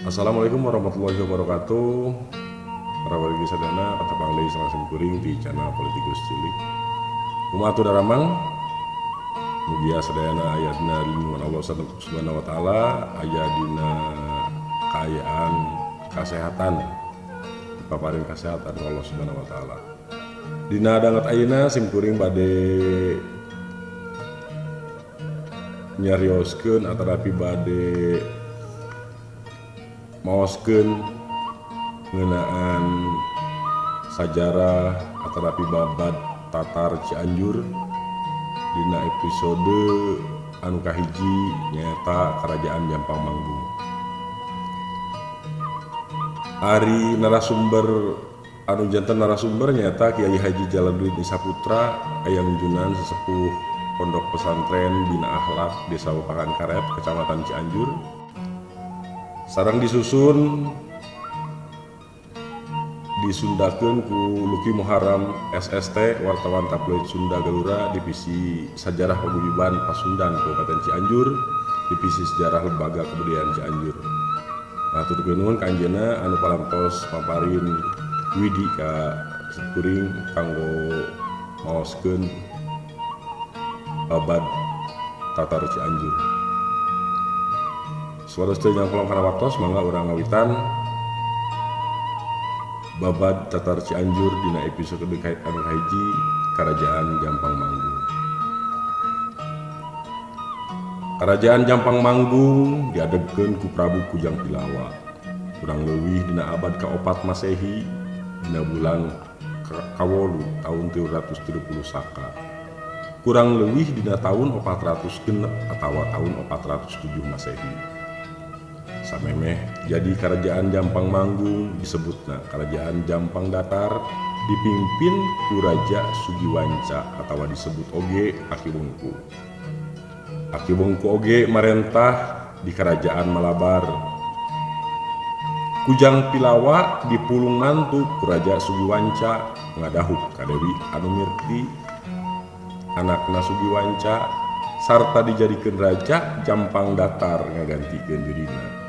Assalamualaikum warahmatullahi wabarakatuh. Para wargi sadayana, patepang deui sareng sim kuring di channel Politikus Cilik. Kumaha atuh daramang? Mugia sadayana aya dina lindungan Allah Subhanahu wa Taala, aya dina kaayaan kesehatan. Dipaparin kesehatan ku Allah Subhanahu wa Taala. Dina danget ayeuna sim kuring bade nyarioskeun atanapi bade maoskeun ngeunaan sajarah atanapi babad Tatar Cianjur dina episode anu kahiji, nyaeta Kerajaan Jampang Manggung. Ari narasumber anu janten narasumber nyaeta Kiai Haji Jalaluddin Saputra, Ayang Junan, sesepuh Pondok Pesantren Bina Akhlak, Desa Wapakan Karet, Kecamatan Cianjur. Sareng disusun disundakeun ku Luki Muharram SST, wartawan tabloid Sunda Galura, Divisi Sajarah Paguyuban Pasundan Kabupaten Cianjur, Divisi Sejarah Lembaga Kebudayaan Cianjur. Nah, hatur nuhun ka anjeunna anu parantos paparin widi ka kuring kanggo maoskeun babad Tatar Cianjur. Supados teu nyangkolong kana waktos, mangga urang ngawitan babad Tatar Cianjur dina episode anu kahiji, Kerajaan Jampang Manggung. Kerajaan Jampang Manggung diadegkeun ku Prabu Kujang Pilawa. Kurang leuwih dina abad ka-4 Masehi, dina bulan ka-8 tahun 330 Saka. Kurang leuwih dina tahun 406 atawa tahun 407 Masehi. Samemeh jadi Kerajaan Jampang Manggung disebutna Kerajaan Jampang Datar, dipimpin ku Raja Sugiwanca atawa disebut oge Aki Bungku. Aki Bungku oge marentah di Kerajaan Malabar. Kujang Pilawa dipulung mantu ku Raja Sugiwanca, ngadahub ka Dewi Anumirti, anakna Sugiwanca, sarta dijadikeun raja Jampang Datar ngagantikeun dirina.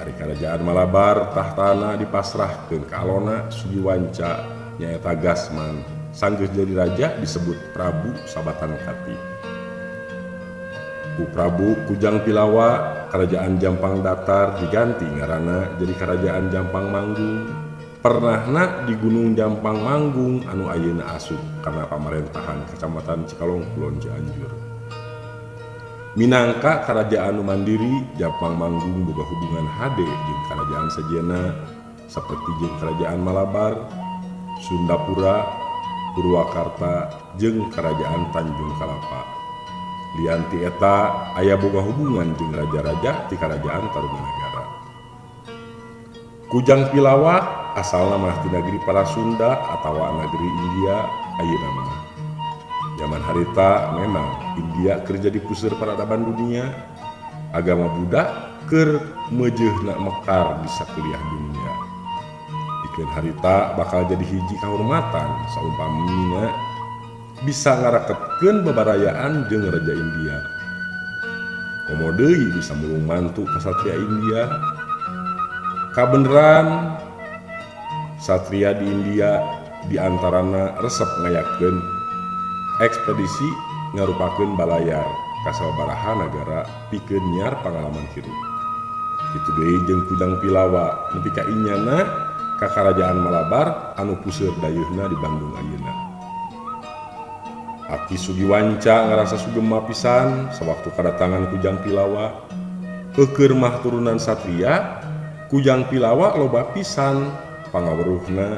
Ari Kerajaan Malabar tahtana dipasrahkeun ka alona Sugiwanca, nyaeta Gasman. Sanggeus jadi raja disebut Prabu Sabatan Kati. Ku Prabu Kujang Pilawa, Kerajaan Jampang Datar diganti ngaranna jadi Kerajaan Jampang Manggung. Pernahna di Gunung Jampang Manggung anu ayeuna asup kana pamarentahan Kecamatan Cikalong Kulon, Cianjur. Minangka kerajaan nu mandiri, Jampang Manggung boga hubungan hade jeung kerajaan sejenna seperti jeung Kerajaan Malabar, Sundapura, Purwakarta, jeung Kerajaan Tanjung Kalapa. Lian ti eta aya boga hubungan jeung raja-raja ti Kerajaan Tarumanagara. Kujang Pilawa asalna mah ti negeri Parasunda atawa negeri India ayeuna mah. Zaman harita memang India keur jadi puseur peradaban dunia. Agama Buddha keur meujeuhna mekar di sakuliah dunia. Pikeun harita bakal jadi hiji kahormatan saumpamina bisa ngaraketkeun bebarayaan jeung raja India. Komo deui bisa mulung mantu kasatria India. Kabeneran satria di India diantarana resep ngayakeun ekspedisi ngarupakeun balayar ka sababaraha nagara pikeun nyiar pangalaman hirup. Kitu deui jeung Kujang Pilawa nepi ka inyana ka Karajaan Malabar anu puseur dayeuhna di Bandung ayeuna. Aki Sugiwanca ngarasa sugema pisan sawaktu kadatangan Kujang Pilawa. Eukeur mah turunan satria, Kujang Pilawa loba pisan pangaweruhna,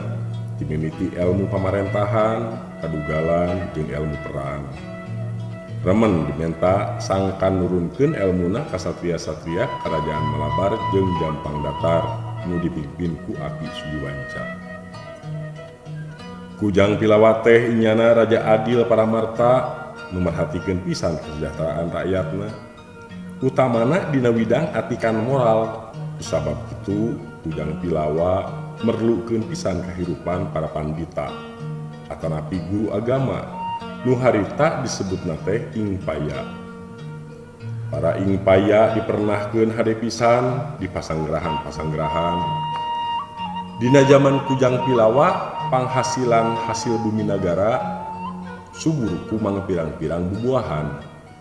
dimimiti ilmu pamarentahan, kadugalan, jeung ilmu perang. Remen dimenta sangkan nurunkeun elmuna ka satria-satria Kerajaan Malabar jeung Jampang Datar nu dipimpin ku Aki Sugiwanca. Kujang Pilawa teh inyana raja adil paramarta nu merhatikeun pisan kesejahteraan rakyatna. Utamana dina widang atikan moral. Kusabab kitu Kujang Pilawa merlukeun pisan kahirupan para pandita atanapi guru agama nu harita disebutna teh Ing Paya. Para ing paya dipernahkeun hade pisan di pasanggerahan-pasanggerahan. Dina zaman Kujang Pilawa panghasilan hasil bumi nagara subur ku mangpirang-pirang bubuahan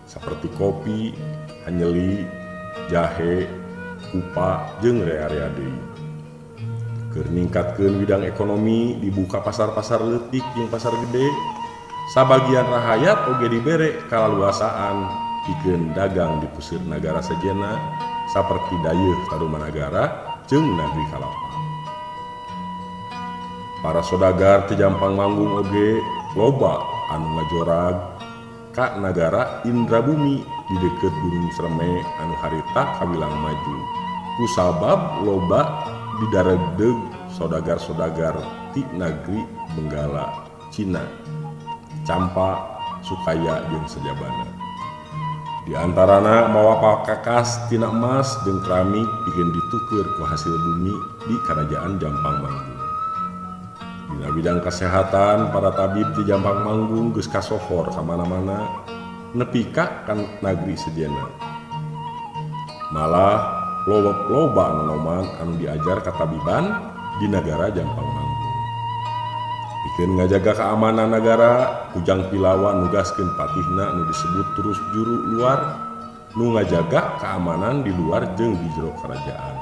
seperti kopi, hanjeli, jahe, kupa jeung rea-rea deui. Keur ningkatkeun bidang ekonomi dibuka pasar-pasar leutik jeung pasar gede. Sabagian rahayat oge dibere kalaluasaan pikeun dagang di puseur nagara sejenna saperti Dayeuh Tarumanagara jeung Nagri Kalapa. Para sodagar ti Jampang Manggung oge loba anu ngajorag ka nagara Indrabumi di deukeut Gunung Cerme anu harita kawilang maju. Kusabab loba didaredeg sodagar-sodagar ti Nagri Benggala, Cina, Campa, Sukaya jeung sajabana. Di antarana mawa pakakas tina emas jeung keramik pikeun dituker ku hasil bumi di Karajaan Jampang Manggung. Dina bidang kesehatan para tabib di Jampang Manggung geus kasohor kamana-mana nepi ka nagri sejenna. Malah loba nonoman anu diajar katabiban di nagara Jampang Manggung. Pikeun ngajaga keamanan nagara, Kujang Pilawa nugaskeun patihna nu disebut terus juru luar nu ngajaga keamanan di luar jeung di jero kerajaan.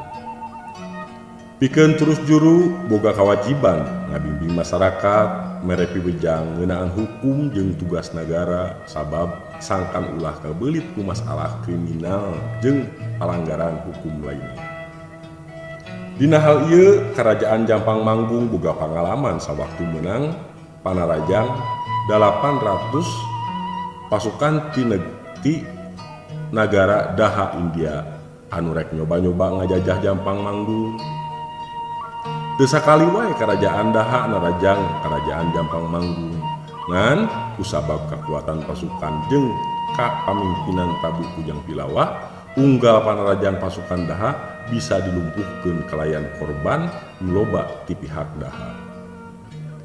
Pikeun terus juru boga kewajiban ngabimbing masyarakat mere pibejang ngeunaan hukum jeung tugas nagara sabab sangkan ulah kabelit ku masalah kriminal jeung pelanggaran hukum lainnya. Dina hal ieu Kerajaan Jampang Manggung boga pangalaman sawaktu menang panarajang 800 pasukan ti nagara Daha India anu rek nyoba-nyoba ngajajah Jampang Manggung. Teu sakali wae Kerajaan Daha narajang Kerajaan Jampang Manggung. Ngan kusabab kekuatan pasukan jeung kapamimpinan Prabu Kujang Pilawa unggal panarajang pasukan Daha bisa dilumpuhkeun kalayan korban nu loba ti pihak Daha.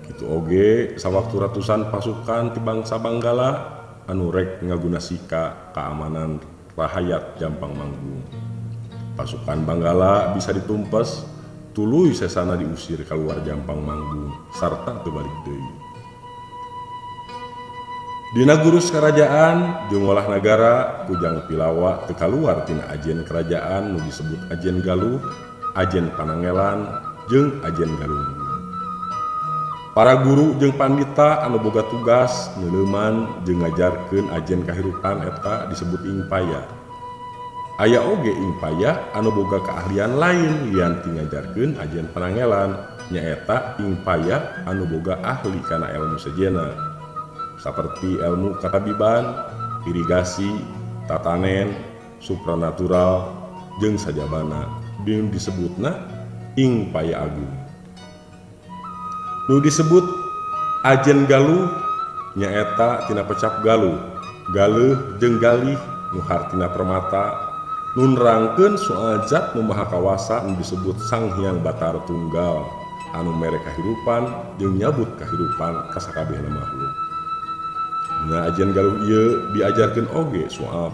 Kitu oge sawaktu ratusan pasukan ti bangsa Banggala anu rek ngagunasika keamanan rahayat Jampang Manggung. Pasukan Banggala bisa ditumpes, tuluy sesana diusir keluar Jampang Manggung sarta teu balik deui. Dina gurus kerajaan jeung ngolah nagara Kujang Pilawa teu kaluar tina ajen kerajaan nu disebut ajen Galuh, ajen Panangelan, jeung ajen Galunggung. Para guru jeung pandita anu boga tugas neuleuman jeung ngajarkeun ajen kahirupan eta disebut ing paya. Aya oge ing paya anu boga keahlian lain lian ti ngajarkeun ajen Panangelan, nyaeta ing paya anu boga ahli kana ilmu sejenna saperti ilmu katabiban, irigasi, tatanen, supranatural jeung sajabana jeung disebutna ing paya agung. Nu disebut ajen Galuh nyaeta tina pecap galuh, galeuh jeung galih nu hartina permata nu nerangkeun soal zat nu maha kawasa nu disebut Sang Hyang Batara Tunggal anu mere kahirupan jeung nyabut kahirupan ka sakabehna makhluk. Dina ajen Galuh ieu diajarkeun oge soal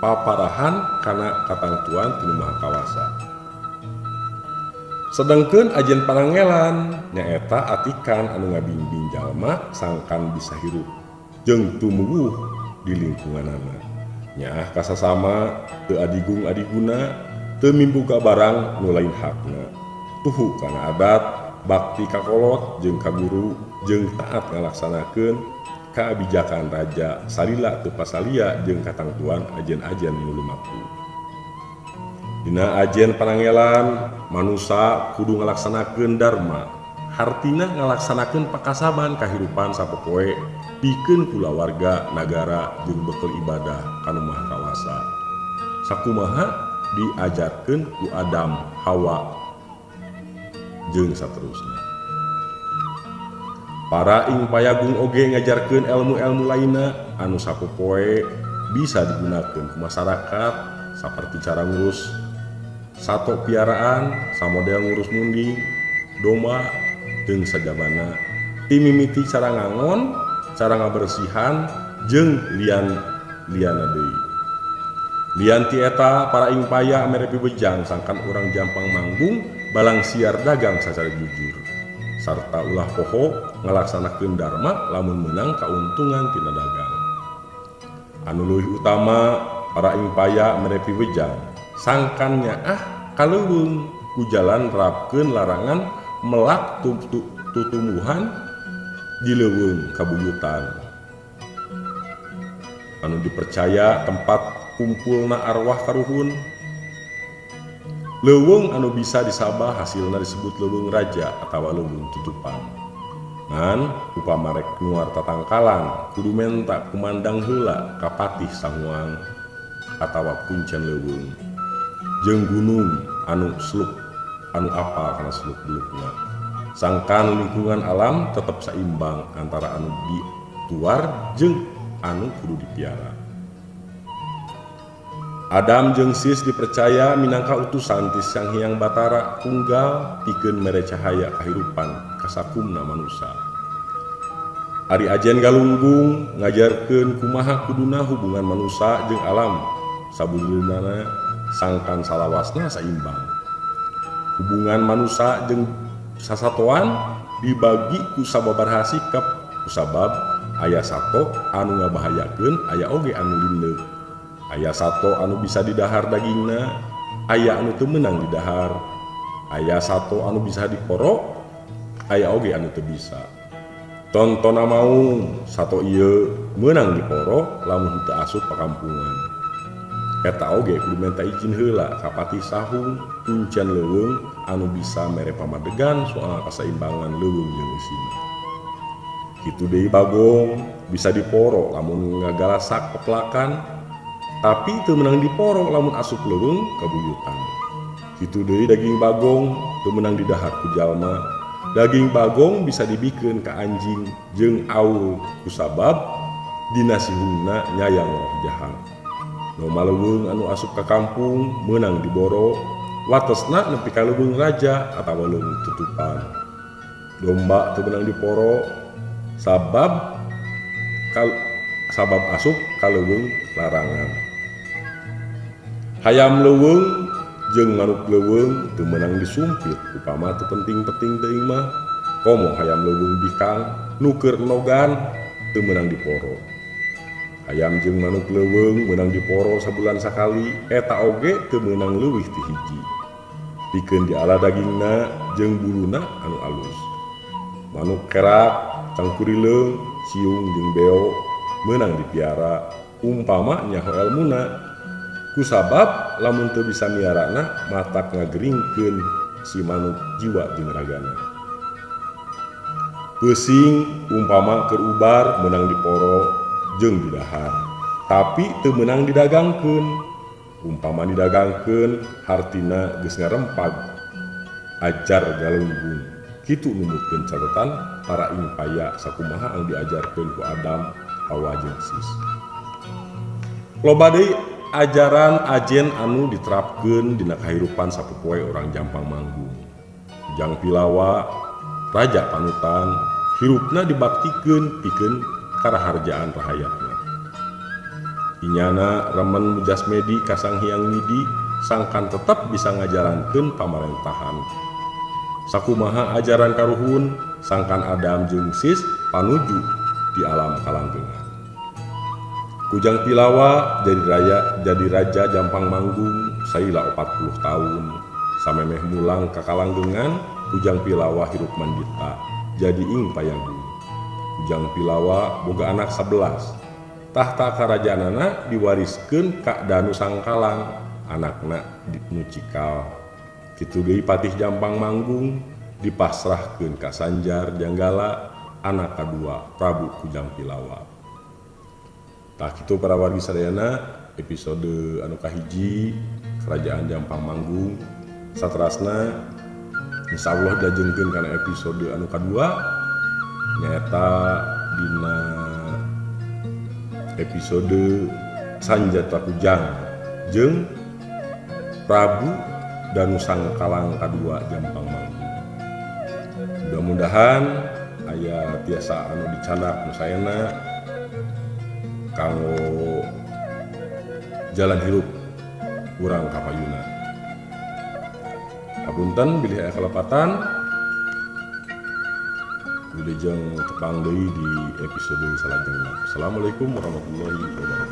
paparahan kana katangtuan ti Nu Maha Kawasa. Sedangkeun ajen Panangelan nyaeta atikan anu ngabimbing jalma sangkan bisa hirup jeung tumuwuh di lingkunganana. Nyaah ka sasama, teu adigung adiguna, teu mimbuka barang nu lain hakna. Tuhu kana adat, bakti ka kolot jeung ka guru jeung taat ngalaksanakeun kabijakan raja salila teu pasalia jeung katangtuan ajen-ajen nu lumaku. Dina ajen Panangelan manusa kudu ngalaksanakeun dharma, hartina ngalaksanakeun pakasaban kahirupan sapopoe pikeun kulawarga nagara jeung bekel ibadah ka Nu Maha Kawasa. Sakumaha diajarkeun ku Adam, Hawa jeung saterusna. Para ing payagung oge ngajarkeun ilmu-ilmu lainna anu sapopoe bisa digunakeun ku masyarakat saperti cara ngurus sato piaraan, samodel ngurus munding, domba jeung sajabana. Ti mimiti cara ngangon, cara ngabersihan jeung lian liana deui. Lian ti eta para ing paya mere piwejang sangkan urang Jampang Manggung balang siar dagang sacara jujur sarta ulah poho ngalaksanakeun dharma lamun meunang kauntungan tina dagang. Anu leuwih utama para ing paya mere piwejang sangkan nyaah ka leuweung ku jalan nerapkeun larangan melak tutumbuhan di leuweung kabuyutan anu dipercaya tempat kumpulna arwah karuhun. Leuweung anu bisa disabah hasilna disebut leuweung raja atawa leuweung tutupan. Ngan upama rek nuar tatangkalan kudu menta kumandang heula ka Patih Sanguang atawa kuncen leuweung jeung gunung anu seluk anu apal kana seluk belukna sangkan lingkungan alam tetep saimbang antara anu dituar jeung anu kudu dipiara. Adam jeung Sis dipercaya minangka utusan ti Sang Hyang Batara Tunggal pikeun mere cahaya kahirupan ka sakumna manusa. Ari Ajen Galunggung ngajarkeun kumaha kuduna hubungan manusa jeung alam sabujurna sangkan salawasna saimbang. Hubungan manusa jeung sasatoan dibagi ku sababaraha sikap kusabab aya sato anu ngabahayakeun, aya oge anu lindeuk. Aya sato anu bisa didahar dagingna, aya anu teu meunang didahar. Aya sato anu bisa diporo, aya oge anu teu bisa. Contona maung, sato ieu meunang diporo lamun henteu asup pakampungan. Eta oge kudu menta izin heula ka Patih Sahung kuncen leuweung anu bisa mere pamadegan soal kasaimbangan leuweung jeung eusina. Kitu deui bagong bisa diporo lamun ngagalasak pepelakan, tapi teu meunang diporo lamun asup leuweung kabuyutan. Kitu deui daging bagong teu meunang didahar ku jalma. Daging bagong bisa dibikeun ka anjing jeung aul kusabab dina sihungna nyayang roh jahat. Domba leuweung anu asup ka kampung meunang diboro, watesna nepi ka leuweung raja atawa leuweung tutupan. Domba teu meunang diporo sabab asup ka leuweung larangan. Hayam leuweung jeung manuk leuweung teu meunang disumpit upama teu penting-penting teuing mah. Komo hayam leuweung bikang nu keur enogan teu meunang diporo. Hayam jeung manuk leuweung meunang diporo sabulan sakali, eta oge teu meunang leuwih ti hiji. Pikeun diala dagingna jeung buluna anu alus. Manuk kerak, cangkurileung, ciung jeung beo meunang dipiara umpama nyaho elmuna. Kusabab lamun teu bisa miarana matak ngageringkeun si manuk jiwa jeung ragana. Peusiing umpama keur ubar meunang diporo jeung didahar, tapi teu meunang didagangkeun. Umpama didagangkeun hartina geus ngarempag ajar Galunggung. Kitu numutkeun catatan para ing paya sakumaha anu diajarkeun ku Adam, Hawa jeung Sis. Loba deui ajaran ajen anu diterapkeun dina kahirupan sapopoe urang Jampang Manggung. Kujang Pilawa, raja panutan, hirupna dibaktikeun pikeun karaharjaan rahayatna. Inyana remen mujasmedi ka Sang Hyang Widi sangkan tetep bisa ngajalankeun pamarentahan. Sakumaha ajaran karuhun sangkan Adam jeung Sis panuju di alam kalanggengan. Kujang Pilawa jadi raja Jampang Manggung salila 40 tahun. Samemeh mulang ka kalanggengan, Kujang Pilawa hirup mandita jadi ing payagung. Kujang Pilawa boga anak 11. Tahta karajaanana diwariskeun ka Danu Sangkalang, anakna nu cikal. Kitu deui Patih Jampang Manggung dipasrahkeun ka Sanjar Janggala, anak kadua Prabu Kujang Pilawa. Tah kitu para wargi sadayana episode anu kahiji Kerajaan Jampang Manggung. Saterasna insyaallah dilajengkeun kana episode anu kadua nyaeta dina episode Sanjata Kujang jeung Prabu Danu Sangkalang kadua Jampang Manggung. Mudah-mudahan aya tiasa anu dicandak nu saena kanggo jalan hirup. Urang kapayuna. Hapunten bilih aya kalepatan. Wilujeng tepang deui di episode salajengna. Assalamualaikum warahmatullahi wabarakatuh.